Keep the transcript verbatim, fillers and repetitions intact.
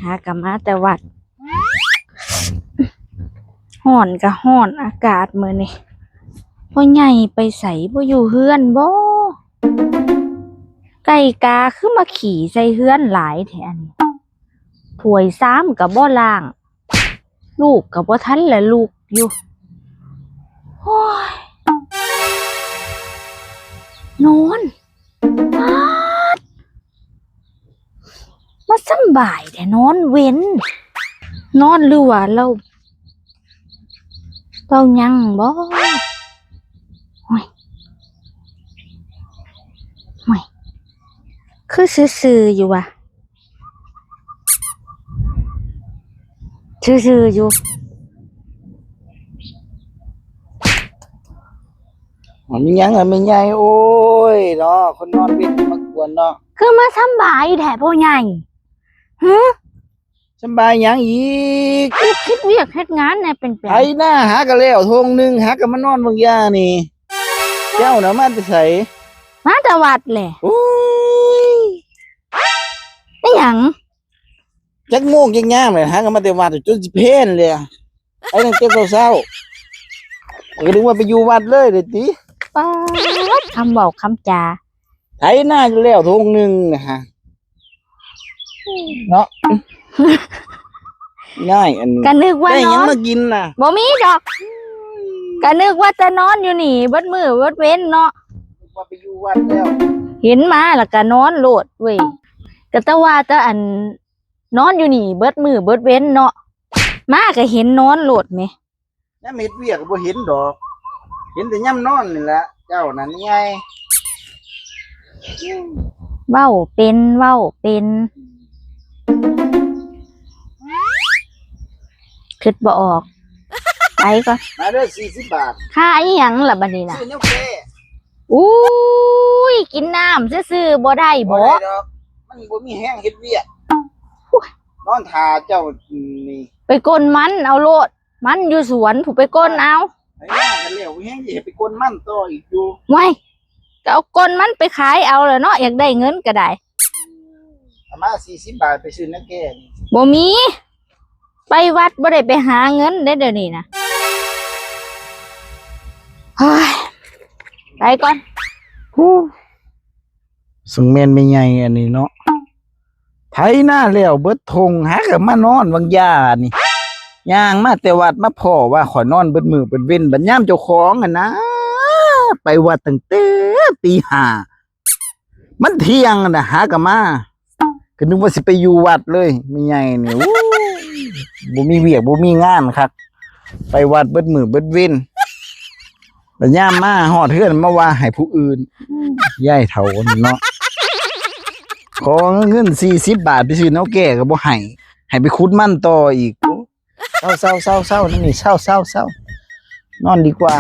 หากะมาแต่วัด ฮ้อนกะฮ้อน อากาศมื้อนี้ พ่อใหญ่ไปไส บ่อยู่เฮือนบ่ ไก่กาคือมาขี้ใส่เฮือนหลายแท้อันนี้ ถ้วยชามกะบ่ล้าง ลูกกะบ่ทันละลุกอยู่ โอ้ย นอน ป๊าด มาสำบายแท้ นอนเว็น นอนหรือว่าเรา เรายังบ่ โอ้ย โอ้ย คือซื่อๆอยู่วะ ซื่อๆอยู่ มันมีหยังอะแม่ใหญ่ โอ้ยเนาะ คนนอนเว็นมากวนเนาะ คือมาสำบายแท้พ่อใหญ่ หึ สำบายหยังอีก คิดเวียกเฮ็ดงานแหน่เป็นแปลง ไถนาหากะแล้วทงหนึ่ง หากะมานอนเบิ่งยานี่ เจ้าน่ะมาแต่ไส มาแต่วัดแหละ โอ้ย อีหยัง จักโมงจักยามเลย หากะมาแต่วัดจนสิเพลเลยอะ ไปตั้งแต่เช้าๆ ก็นึกว่าไปอยู่วัดเลยเด้อติ ป๊าด คำเว้าคำจา ไถนาแล้วทงหนึ่งนะฮะ เนาะ ง่ายอันนี้ ก็นึกว่า ได้หยัง นอน มากินน่ะ บ่มีดอก ก็นึกว่าจะนอนอยู่นี่เบิดมื้อเบิดเว็นเนาะ ว่าไปอยู่วัดแล้ว เห็นมาแล้วก็นอนโลดเว้ย ก็แต่ว่าแต่อัน นอนอยู่นี่เบิดมื้อเบิดเว็นเนาะ มาก็เห็นนอนโลดแหม ยามเฮ็ดเวียกก็บ่เห็นดอก เห็นแต่ยามนอนนี่แหละ เจ้านั่นใหญ่ เว้าเป็น เว้าเป็น คิดบ่ออก ไปก่อน มาเด้อ สี่สิบบาท ค่าอีหยังล่ะบัดนี้น่ะ ซื้อแนวแก้ อุ้ย กินน้ำซื่อๆบ่ได้บ่ บ่ได้ดอก มันบ่มีแฮงเฮ็ดเวียก นอนท่าเจ้านี่ ไปกลนมันเอาโลด มันอยู่สวน ผู้ไปกลนเอา ไถนากันแล้ว แฮงสิให้ไปกลนมันต่ออีกอยู่ ไว้ ก็เอากลนมันไปขายเอาแหละเนาะ อยากได้เงินก็ได้ เอามาสี่สิบบาทไปซื้อแนวแก้นี่ บ่มี ไปวัดบ่ได้ไปหาเงินเด้เดี๋ยวนี้นะ เฮ้ย ไปก่อน ฮู้ ซึ่งแม่นแม่ใหญ่อันนี้เนาะ ไถนาแล้วเบิดทง หากะมานอนวางยานี่ ย่างมาแต่วัดมาพ้อว่าข้อยนอนเบิดมื้อเบิดเว็น บัดยามเจ้าของหั่นนะ ไปวัดตั้งแต่ตีห้า มันเที่ยงหั่นนะ หากะมา ก็นึกว่าสิไปอยู่วัดเลย แม่ใหญ่นี่ โอ้ย บ่มีเวียก บ่มีงานคัก ไปวัดเบิดมื้อเบิดเว็น บัดยามมาฮอดเฮือนมาว่าให้ผู้อื่น ยายเฒ่านี่เนาะ ขอเงินสี่สิบบาทไปซื้อแนวแก้ก็บ่ให้ ให้ไปขุดมันต่ออีก โอ้ เซา เซา เซา เซา นี่ เซา เซา เซา นอนดีกว่า